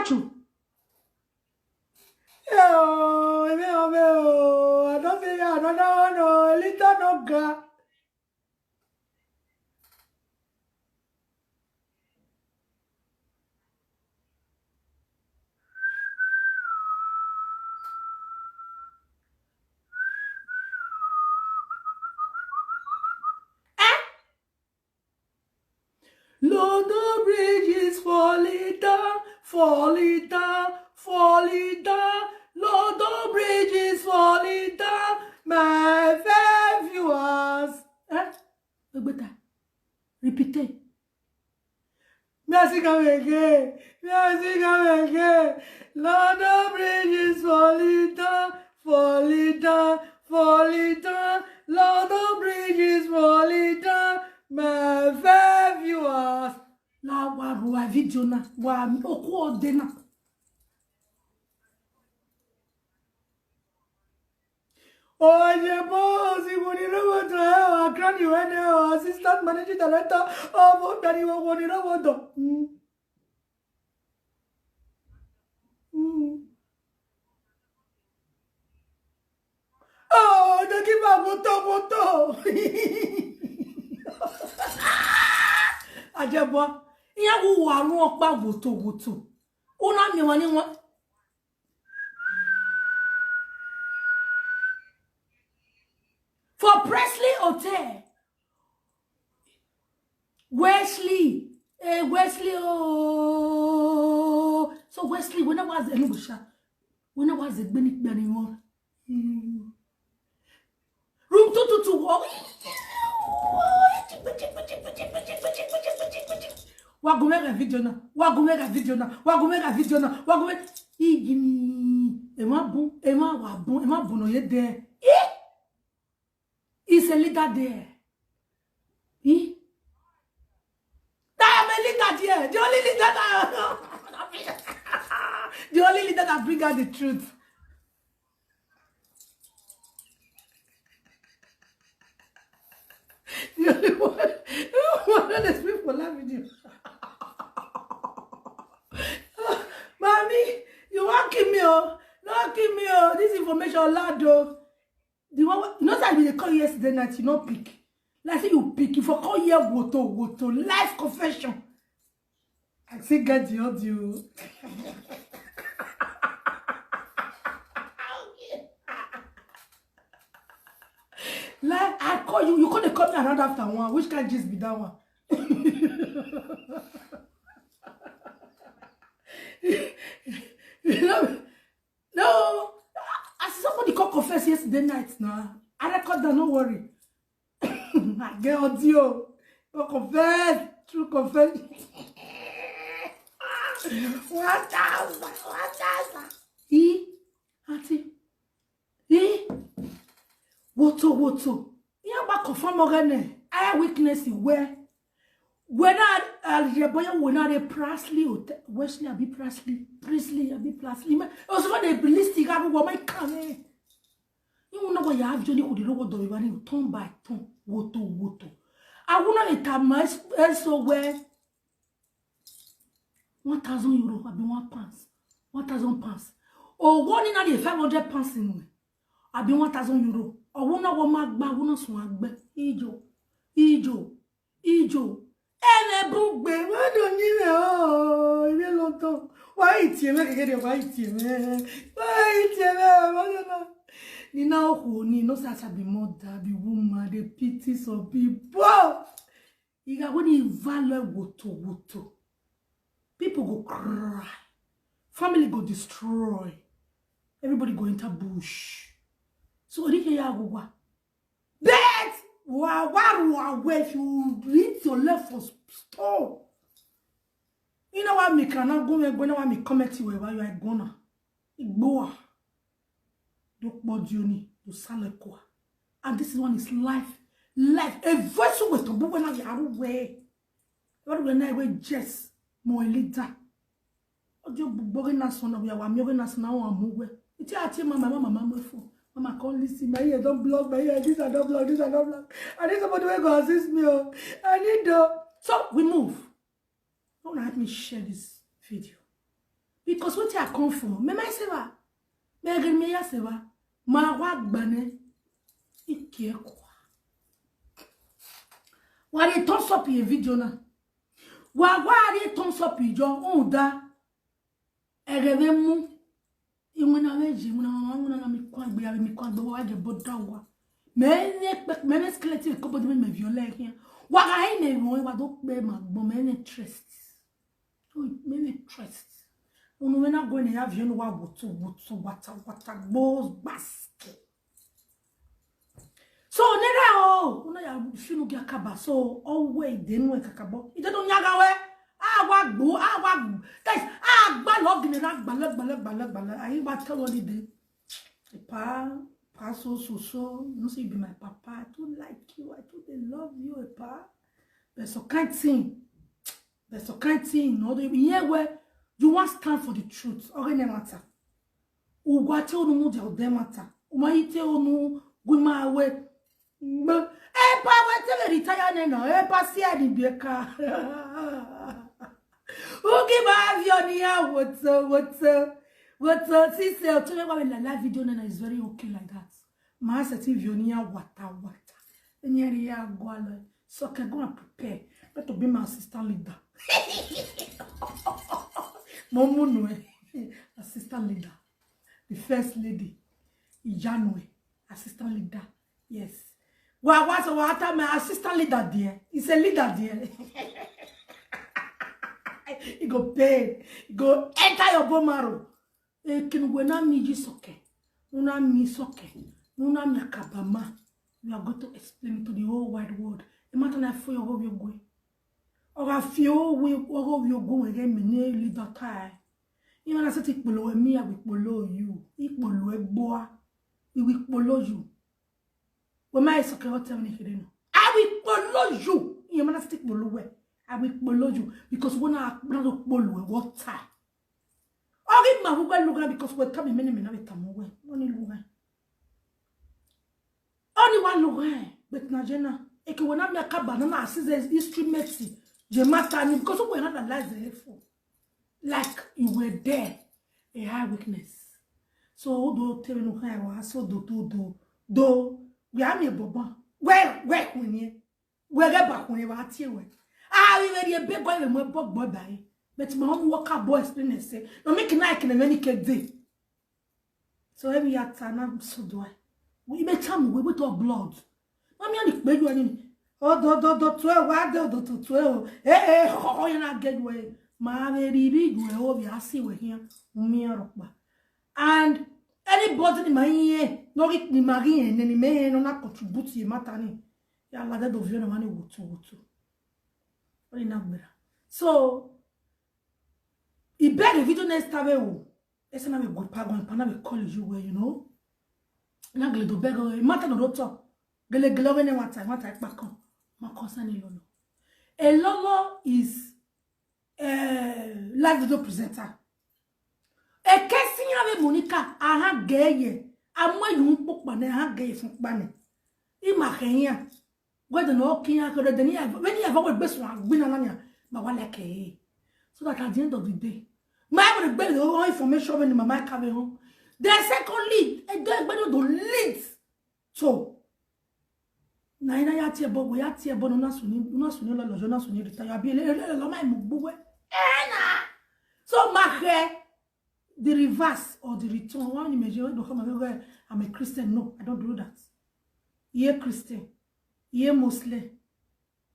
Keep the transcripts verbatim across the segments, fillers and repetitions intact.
Yo, eme ome o. I don say another one o. Elita no ga. Eh? London Bridge is falling down, falling down, falling down. London Bridge is falling down, my fair viewers. Eh? Egbeta. Repeat it. Me I sing am again. Me I sing am again. London Bridge is falling down, falling down, falling down. London Bridge is falling down, my fair viewers. La wa ru a video na, wa oku ode na. Oye, boss, you go need to, eh, our granny when, eh, our assistant managing director of Obiani, you go need to. Mm. Mm. Oh, they give a photo, photo. Ajebo, iya wu wa ru opa woto woto. Una mi wa ni won. For Presley Hotel. Wesley. Eh, Wesley, oh. So Wesley, when I was in Busha, when I was a Benny Benny one. Hmm. Room two two two. Oh. Wa go make a video now. Wa go make a video now. Wa go make a video now. Wa go make. Igi ni. E ma bu. E ma wa bu. E ma bu no ye there. Eh? He's a leader there. Eh? I am a leader there. The only leader that the only leader that bring out the truth. The only one, one of the people love you. Mommy, you won't kill me, oh. Not kill me, oh. This information loud, though. The one wey, you know say I bin dey call you yesterday night, you no pick. Like say you pick, you for call here woto woto, live confession. I still get the audio. Like I call you, you come dey call me around after one. Which kind gist be that one? You know, no, as somebody come confess yesterday night now. I record that, no worry. I get audio. Go confess. True confess. One thousand, one thousand. E, auntie. E, woto woto. Iya ba confirm ogene. Eye weakness where. When I, uh, yeah, boy, when I dey Presley Hotel, Wesley abi Presley, Presley abi Presley. Ima, also when they list the guy who my can. You know what you have Johnny Kudiro what do you want turn by turn, woto woto. I wanna eat a mess so where one thousand euro abi one pounds, one thousand pounds. Oh, one in a five hundred pounds in way. Abi one thousand euro. Oh, one na one mag ba one sun agbe. Ijo, ijo, ijo. Ene bugbe. Why don't you know? You don't. Why it you make again? Why it you make? Why it you make? Why don't know? Ni na oku ni no sa be mother, be woman, dey pity some people. You got when you value woto woto. People go cry. Family go destroy. Everybody go enter bush. So what do you hear? But wa wa wa if you read your left for store. You know what me can go when I me comment you where you are gonna. Igboa. Do kpodioni, do salekwa. And this one is life. Life. A voice with to when I are away. What when I wait just more leader. Ojo gbogbo na so na we are mi na so na wa mu we. Iti ati mama mama mama fo. Mama come listen, my ear don't block, my ear this I don't block, this I don't block. I need somebody who go assist me. Oh. I need the. So we move. Don't let me share this video. Because wetin I come for, me myself, ah, me get me ya se ba, ma wa gbane, ike kwa. Wa dey thumbs up ye video na. Wa wa dey thumbs up ijo, o da. Ege be mu. Imuna meji, imuna mama, imuna na mi kwa gbe, ya mi kwa gbe, wa je boda wa. Me ne pe, me ne skeleton ko bodi me viole here. Wa ga ine mo wa do pe ma gbo me ne trust. Oh, me ne trust. Unu we na go ne ya viole wa woto woto wata wata gbo basket. So nera o, una ya finu gi akaba. So always dey nu kakabo. Ide don yaga we. Ah, wa gbo, ah, wa gbo. Guys, ah, gba lo gine na gba le gba le gba le gba le. Ayi wa tell all the day. Epa, pa so so so. You know say you be my papa. I too like you. I too dey love you, epa. But so kind thing. But so kind thing. No, the here where you want stand for the truth. Okay, no matter. Ugwa te onu mu de ode matter. Uma ite onu guma we. Mgbe, epa we te le retire ne na, epa si adi beka. Ugi ba avio ni ya woto, woto, woto. Si se o tun wa la live video na is very okay like that. Ma se ti vio ni ya wata wata. Enye ri ya gwalo. So ke go and prepare. Let to be my assistant leader. Mo munu e. Assistant leader. The first lady. Ijanue. Assistant leader. Yes. Wa wa so wa ta my assistant leader there. He's a leader there. He go pay. He go enter your bone marrow. Ekin we na mi ji soke. Una mi soke. Una mi akabama. We are going to explain it to the whole wide world. E matter na for your go we go. Oga fio we ogo we go we me ne leader tie. Imana se ti polo we mi abi polo you. Ipolo egboa. We will polo you. We ma isoke hotel ni kede no. I will polo you. Imana se ti polo we. I will polo you because we na na do polo we what tie. Ogi ma we go luga because we tabi many many we tamu we. Oni luga. Oni wa luga. But na jena. Eke we na mi akaba na na asize instrument. Je mata ni because we na na lies for. Like you were there, a high weakness. So do tell no kind wa so do do do do. We are me bobo. Where where when ye? Where get back when wa tie we. Ah, we very a big boy we bobo by. But my own worker boy explain say no make na can many ke day. So every atta na so do I. We be cham we with our blood. Mami ani pe you ani. O do do do twe wa do do to twe o. Eh eh ho ho ya na get we. Ma be ri ri you o bi asi we here. Mi aropa. And anybody ni ma ye no ri ni ma ri ye ni me no na contribute ye matter ni. Ya la de do vio na mani wutu wutu. Oni na gbera. So I beg a video next time o. Ese na me good pa go pa na me call you where you know. Na gele do beg o matter no do talk. Gele gele we ne wata wata pa kan. Ma concern Elolo. Elolo is a live video presenter. E kesi ya we Monica aha geye. Amwe yu popa ne aha geye fun pa ne. I ma kenya. Gwede no kinya ko de ni ya we ni ya we gbe so agbina na nya ma wa like e. So that at the end of the day, my every gbe the whole information when mama ka be home. Then secondly, e do gbe no do lead. So na ina ya tie bo ya tie bo no na suni na suni lo lo na suni rita ya bi le lo ma mu gbo we. Eh na. So ma he the reverse or the return. One imagine when you come and go, I'm a Christian. No, I don't do that. Ye Christian, ye Muslim.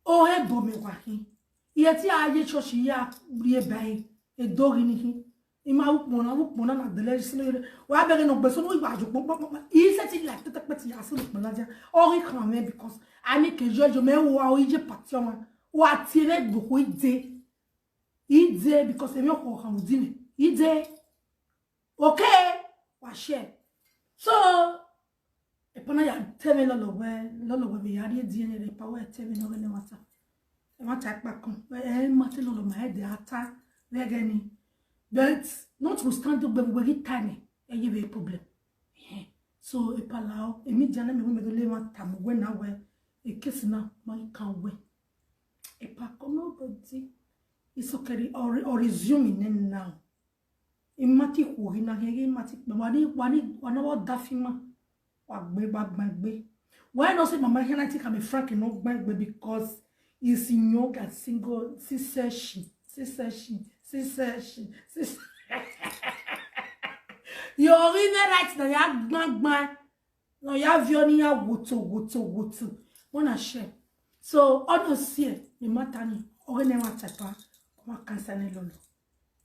Oh, he bo me wahi. Ye ti a ye church ya ye bai e do gini hi. Ima ukmona ukmona na dele sino. Wa be no gbe so no iwa ju pon pon pon. He said it like tete pete ya so ukmona ja. Oh, he come me because I make a judge me wa o ije pati o. Wa ti re gbo ko ide. Ide because emi oko kan udine. Ide. Okay. Wa share. So e pana ya teme lo lo we lo lo we mi ya ri di ene re pa we teme no ne wata. E ma ta pa kan. E ma te lo lo ma e de ata. We gani. But notwithstanding we we time e ye be problem. Eh. So e pa lao e mi jana mi we me do le ma ta mo we na we e kesi na ma kan we. E pa ko no body. It's okay or, or resuming now. Imati kuhina here, imati wani wani wani wa dafima. Wa gbe ba gbagbe. Why not say mama here I think I'm a frank no gbagbe because he's young and single. Sisession, sisession, sisession, sis. You're even right now. Ya gbagba. No, ya vioni ya wutu wutu wutu. Wanna share. So honestly, the matter ni ogene wa tapa. Wa kansa ne lolo.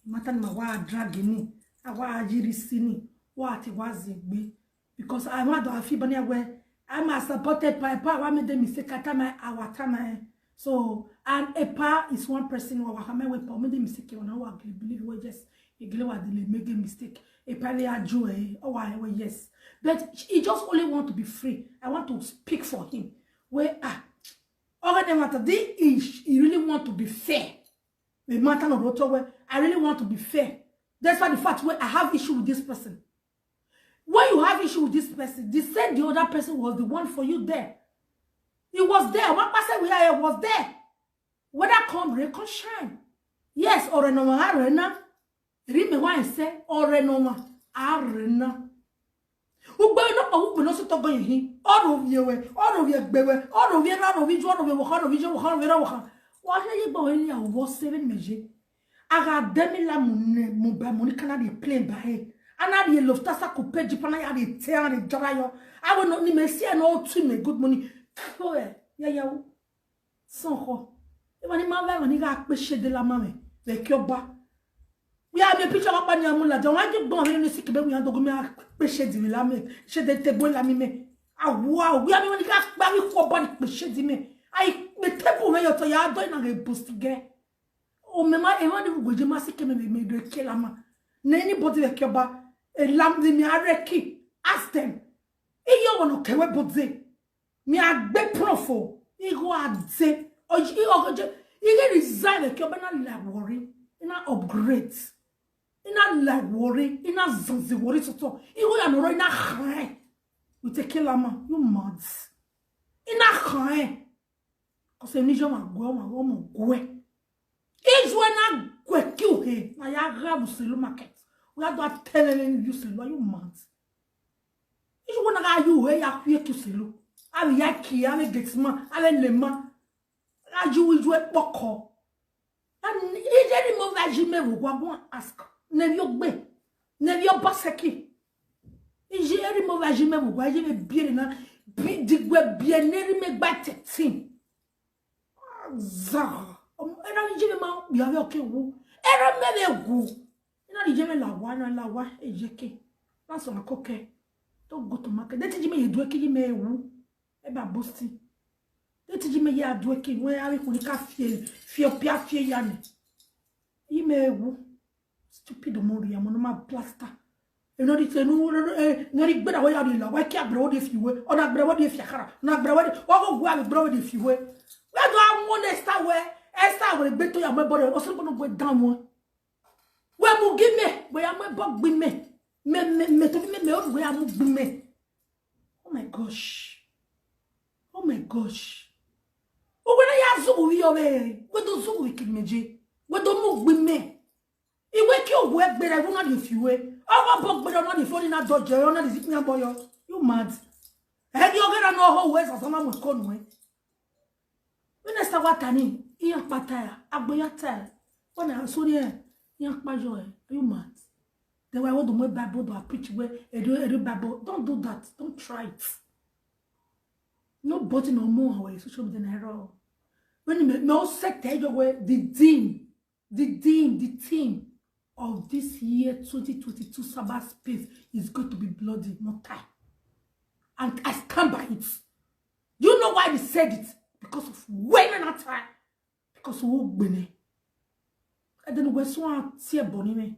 The matter ni ma wa drag ni. Awa ajiri sini. Wa ti wa zegbe. Because I want to feel bani where I'm a supported by power. Wa make the mistake at time I our time I. So and a pa is one person wa wa me we pa make the mistake. Wa na wa believe we just igle wa dile make a mistake. A pa le ajo eh. Oh wa we yes. But he just only want to be free. I want to speak for him. Where ah, over the matter, they he, he really want to be fair. The matter of Roto where I really want to be fair. That's why the fact where I have issue with this person. When you have issue with this person, they said the other person was the one for you there. He was there. One person we are was there. Whether come rain, come shine. Yes, or no arena. Rime wa ese or no arena. Ugbe no pa ugbe no so to go yin. Oro wie we, oro wie gbe we, oro wie ra oro wie ju oro wie wo oro wie ju wo oro wie ra wo. Wa he ye gbo we ni awo seven meje. Aga demi la mu ne mu ba mu ni kana de plane ba he. Ana de Lufthansa coupe ji pana ya de te an de jara yo. Awo no ni me si no tu me good money. Ko e ya ya. Sanho. Eba ni ma va ni ga pe se de la ma me. Ve ki oba. We are the picture of Bani Amula. Don't want to go on any sick baby and go me pe se de la me. Se de te bo la mi me. Ah wow. We are the one that bari ko ba ni pe se de me. I me te bo me yo to ya do na re boost ge. O me ma e ma ni go je ma sick me me do ke la ma. Na anybody ve ki oba. E lam de mi areki. Ask them. Iyo wono kewe bodze. Mi agbe profo. Igo adze. Oji ogoje. Ige resign ke oba na la worry. Ina upgrade. Ina la worry. Ina zanzi worry toto. Igo ya noro ina high. We take lama. You mad. Ina high. Kose ni jo ma gwe ma wo mo gwe. Ijwe na gwe ki uhe na ya ga buselu market. We are do telling you selu, are you mad? Ijwe na ga you he ya kwe ki selu. Abi ya ki, abi gateman, abi lema. Ga ju ijwe poko. And ije ni mo va ji me wo gwa go ask. Ne yo gbe. Ne yo baseki. Ije eri mo va ji me wo gwa ji me biere na bi digwe biere ne ri me gba tetin. Za. Era ni jeme ma ya ve oke wu. Era me ve wu. Ina ni jeme la wa na la wa ejeke. Na so na koke. To go to market. De ti jeme ye du eke jeme wu. E ba bosti. De ti jeme ya du eke we ari kuni ka fie. Fie pia fie ya ni. Ime wu. Stupid mori ya mo no ma plaster. E no di te no no e no di gbeda wo ya di la. Wa ki agbere wo de fi we. Ona agbere wo de fi akara. Na agbere wo de. Wa go gwa agbere wo de fi we. We do a mo ne sta we. E sta we gbe to ya mo bore. O so no gbe dan mo. We mu gi me. We ya mo bo gbi me. Me me me to me me o we ya mu gbi me. Oh my gosh. Oh my gosh. O we na ya zu wi o we. We do zu wi ki meje. We do mu gbi me. Iwe ki ogun egbere ru na di fi we. Owo bo gbere na di fo ni na doje yo na di zi nya boyo. You mad? E di ogera no ho we sa sama mo ko nu e. Minister watani, iya pataya, agboya taya. Wana sorry e, iya pajo e. You mad? The way what the Bible do preach we, e do e do Bible. Don't do that. Don't try it. Nobody no more our social media na error. When me me o set e yo we the theme. The theme, the theme of this year twenty twenty-two Sabbath space is going to be bloody, not tie. And I stand by it. Do you know why they said it? Because of when and time. Because who gbene. And then we so a tie boni me.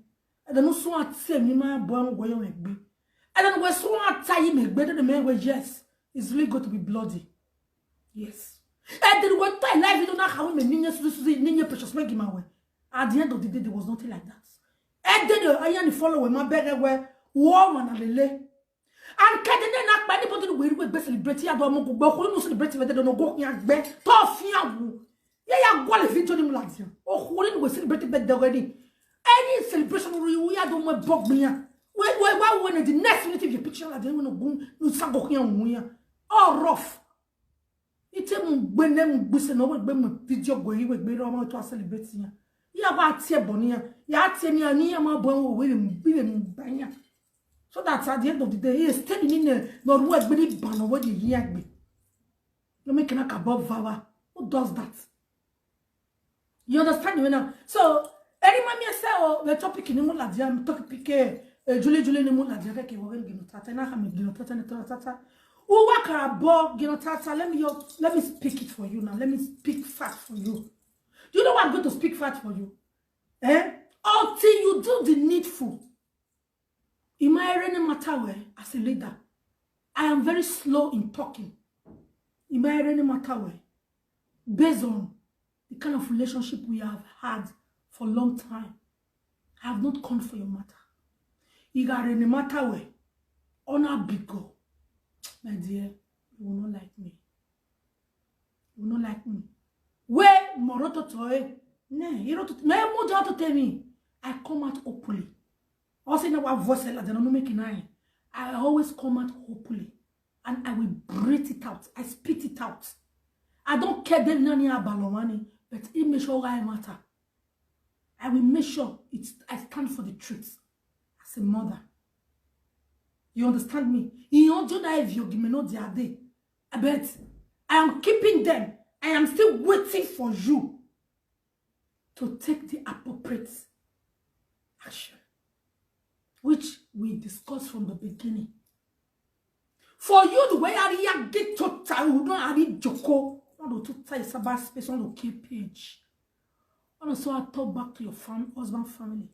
And then so a tie mi ma bo an go yo me gbe. And then we so a tie me gbe then me we yes. It's really going to be bloody. Yes. And then we tie life you don't know how me ninya susu ninya precious me give my way. At the end of the day, there was nothing like that. And then I only follow with my bed where war man lele. And kadene na pa anybody we we be celebrate ya do mo go ko no celebrate we do no go ya gbe to fi awu. Ya ya go le video ni mladia. O ko ni we celebrate be de already. Any celebration we we are doing bog me. Wait, wait, why when the next minute of your picture like they want to go no sago here on here. All rough. Ite mu gbene mu gbese no we gbe mu video go yi we gbe ro ma to celebrate ya. Ya wa tie boni ya. Ya tie ni ani ya ma bo we we mu bi mu ba ya. So that at the end of the day, he stay in ne no ru egbe ni ba no we di yi agbe. No make na ka bo vawa. Who does that? You understand me now? So any mommy say oh the topic ni mu la dia topic eh Julie Julie ni mu la dia ke wo gino tata na ha mi gino tata ni tata. Uwa ka bo gino tata. Let me yo, let me speak it for you now. Let me speak fact for you. Do you know what I'm going to speak fact for you? Eh? Until you do the needful. In my any matter where as a leader, I am very slow in talking. In my any matter where, based on the kind of relationship we have had for a long time, I have not come for your matter. If I any matter where, honor big go, my dear, you will not like me. You will not like me. Where Moroto Toy? Ne, you don't me more to tell me. I come out openly. Also, in our voice like that, no make it. I always come out openly. And I will breathe it out. I spit it out. I don't care them nani abalomani, but it make sure I matter. I will make sure it's I stand for the truth as a mother. You understand me? In your journey, if you give me no the other, but I am keeping them. I am still waiting for you to take the appropriate action, which we discussed from the beginning. For you, the way I get to tell you, no, I need Joko. Not to tell Sabah space on the key page. And so I talk back to your fam- husband family.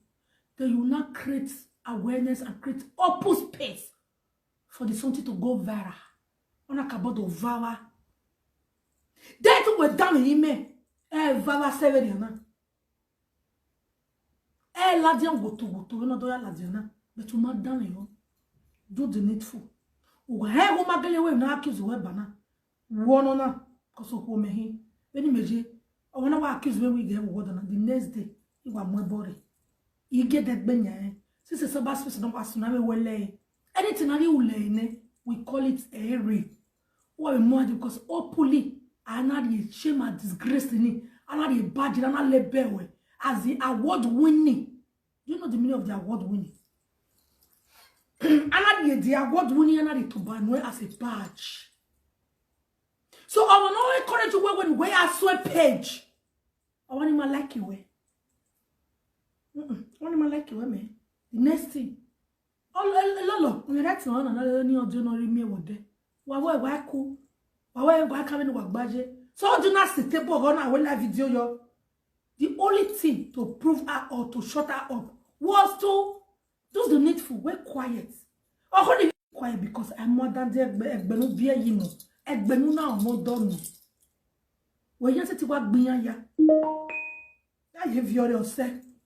Then you will not create awareness and create open space for the something to go viral. On a kabod of viral. That will down in me. Eh, viral seven na. Eh, ladian go to go to another ladiana. But you not down you. Do the needful. Uga he go magele we na accuse we bana. One on na. Koso ko mehi. Beni meje. I wanna wa accuse we we get what na. The next day, you are more body. You get that benya. Since the Sabah space don't pass na we wele. Anything na you le ne. We call it a rape. What we more because openly, I not the shame and disgrace in it. I not the badge, I not le bewe as the award winning. Do you know the meaning of the award winning? I not the, the award winning, I not the to ban as a badge. So I will not encourage you when we are so page. I want him like you way. I want him like you way, man. The next thing. All a lot of we right now na na ni ojo no ri mi e wode. Wa wa wa ku. Wa wa wa ka mi wa gbaje. So do not sit table go na we live video yo. The only thing to prove her or to shut her up was to do the needful. We quiet. Or hold it quiet because I'm more than the egbenu bia you know. Egbenu na mo don. We yan se ti wa gbiyan ya. Why you viore ose?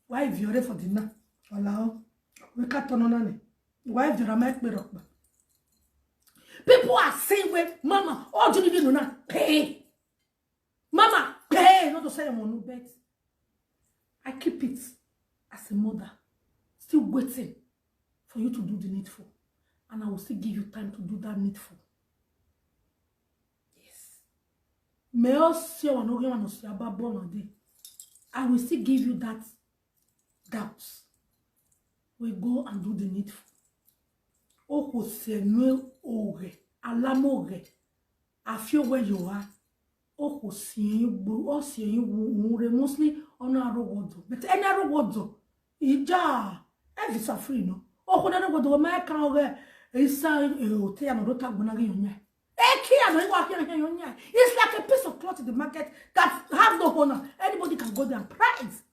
Why you viore for dinner? Allow. We can't turn on any. Why viore my pe rock? People are saying, well, mama, all you need to know now, pay. Mama, pay. Not to say I'm on bet. I keep it as a mother, still waiting for you to do the needful. And I will still give you time to do that needful. Yes. Me o si o no gwa no si aba bo na de. I will still give you that doubt. We go and do the needful. O ko se no o re, alamo re. I feel where you are. O ko si yin gbo, o si yin wu re mostly on a rogodo. But any rogodo, ija, every suffering no. O ko na rogodo me kan re, isa o te ya no ta gbona ge yonya. Eki ya no wa ke yonya. It's like a piece of cloth in the market that have no owner. Anybody can go there and price.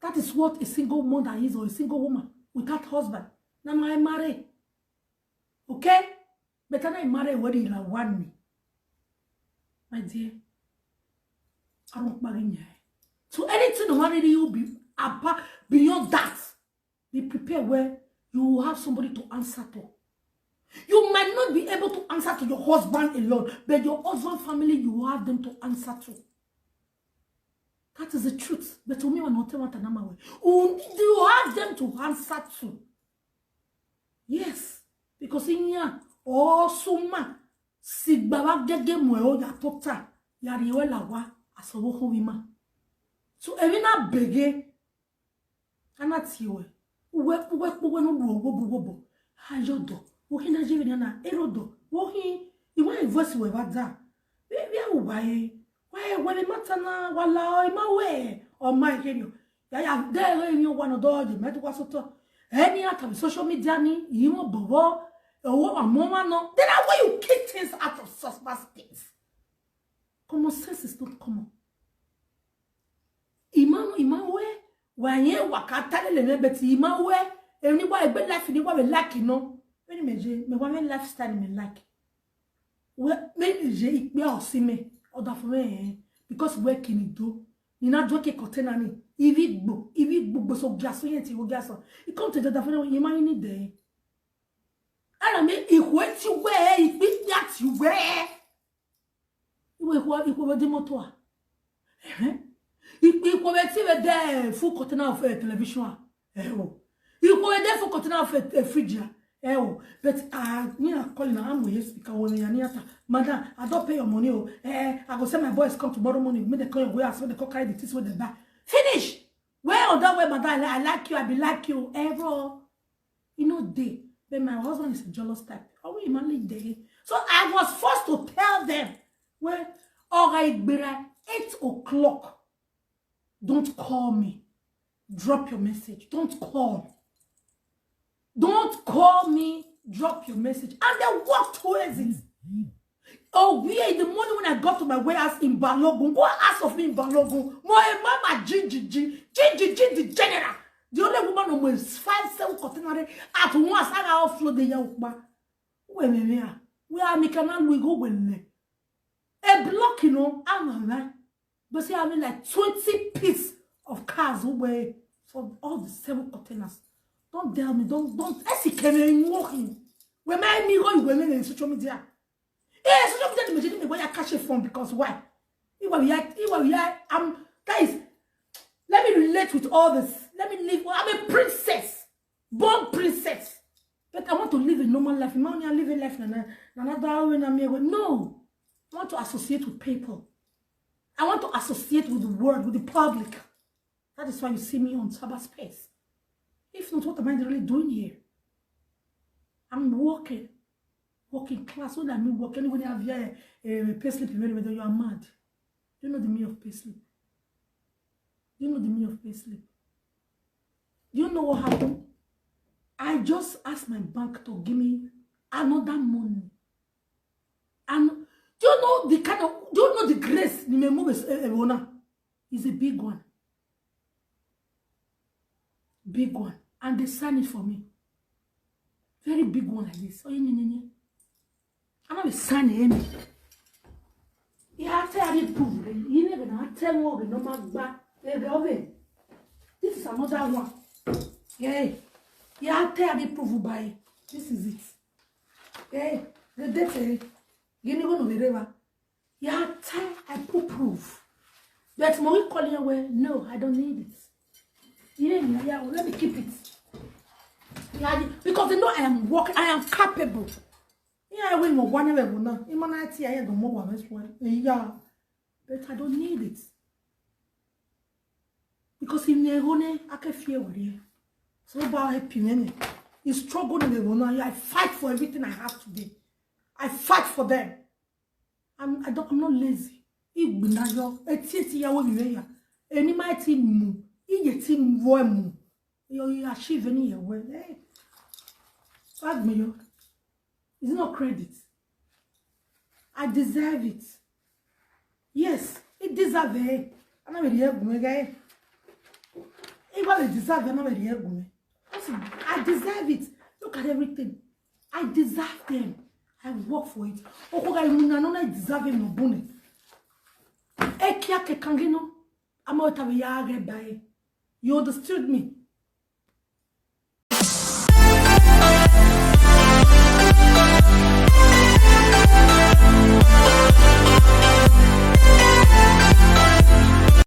That is what a single mother is or a single woman without husband. Now I marry. Okay? Better now I marry where you want me. My dear, I don't marry you. So anything I want you be apart beyond that, be prepared where you will have somebody to answer to. You might not be able to answer to your husband alone, but your husband family, you will have them to answer to. That is the truth. But to me, when hotel want anama way, you have them to answer to. Yes, because in here, oh, suma, si baba gege mo o ya tota, ya ri we la wa, asowo ho wi ma. So, evi na bege, ana ti we. Uwe, uwe, uwe no bu owo bu owo bo. Ayo do. Wo ki na je na ero do. Wo ki, iwe voice we ba da. We, we are why. Why, when the matter na, wala, o, ima we. O my radio. Ya, ya, there, you one of the, the medical sort. Any out of social media, ni, you mo bobo. Oh, a mama no. Then how will you kick things out of suspect things? Common sense is not common. Ima, ima we, wa ye wa ka tale le me, but ima we, e ni wa e be life ni wa be like no. When me je, me wa me lifestyle me like. We, me je ikpe o si me, oda for me, eh, because we kini do. Ni na do ke container ni, ivi gbo, ivi gbo, gbo so gas, so yẹn ti wo gas. I come to the other for you, man, you need there. Ara mi, ikwe ti we, ikpe ya ti we. Iwe ikwe, ikwe we de moto a. Eh? Ikpe, ikwe we ti we de full container of, eh, television a. Eh, oh. Ikwe we de full container of, eh, eh, fridge a. Eh, oh. But, uh, me, I call you now, I'm with you, speaker, when you are near. Madam, I don't pay your money, oh. Eh, I go send my boys come tomorrow morning, make they come your way, so they come carry the things wey they buy. Finish. Well, on that way, madam, I, I like you, I be like you. Eh, bro. You know, they. But my husband is a jealous type. How will you manage there? So I was forced to tell them, well, all right, Gbera, eight o'clock. Don't call me. Drop your message. Don't call. Don't call me. Drop your message. And they walked towards it. Oh, where in the morning when I got to my warehouse in Balogun, go ask of me in Balogun. My mama, G G G, G G G, the general. The only woman on my five, seven container at once, and I offload the young woman. Where me, where? Where me cannot we go when me? A block, you know, I'm online. But see, I mean, like, twenty piece of cars who were for all the seven containers. Don't tell me, don't, don't. I see, can you walking? Where my me go, where me in social media? Eh, social media, the majority, where you catch it from, because why? Iwa we are, Iwa we are, um, guys, let me relate with all this. Let me live. I'm a princess, born princess. But I want to live a normal life. Imagine I live a life na, na, na, na, that way na me. No. I want to associate with people. I want to associate with the world, with the public. That is why you see me on cyberspace. If not, what am I really doing here? I'm working. Working class. When I mean work, anybody have here a, a payslip, you are mad. Do you know the meaning of payslip? Do you know the meaning of payslip? Do you know what happened? I just asked my bank to give me another money. And do you know the kind of, do you know the grace? Ni me move is a, a, a, it's a big one. Big one. And they sign it for me. Very big one like this. Oh, yeah, yeah, yeah, yeah. I'm not signing any. Yeah, after I did prove it, you never know. I tell you, no matter. This is another one. Yeah. Yeah, after I did prove by. This is it. Yeah. The date, eh, you never know the river. Yeah, after I put proof. But Mori calling away. No, I don't need it. Yeah, yeah, yeah, let me keep it. Yeah, because they know I am working, I am capable. Yeah, I win one level now. Imanati, I don't know what one. Yeah, but I don't need it. Because in Nerone, I can fear with you. So about happy men. You struggle in the one. I fight for everything I have today. I fight for them. I'm, I don't, I'm not lazy. Igbinayo, eti eti yawo mi ya. Any mighty mu, iye ti mu mu. You, you achieve any your way. Hey. Fuck me, yo. It's not credit. I deserve it. Yes, it deserve it. I'm not very good, guy. If I deserve it, I'm not very good. Listen, I deserve it. Look at everything. I deserve them. I work for it. Okoga imunanona, I deserve it, no bune. Ekia ke kangino. I'm out of yage by. You understood me?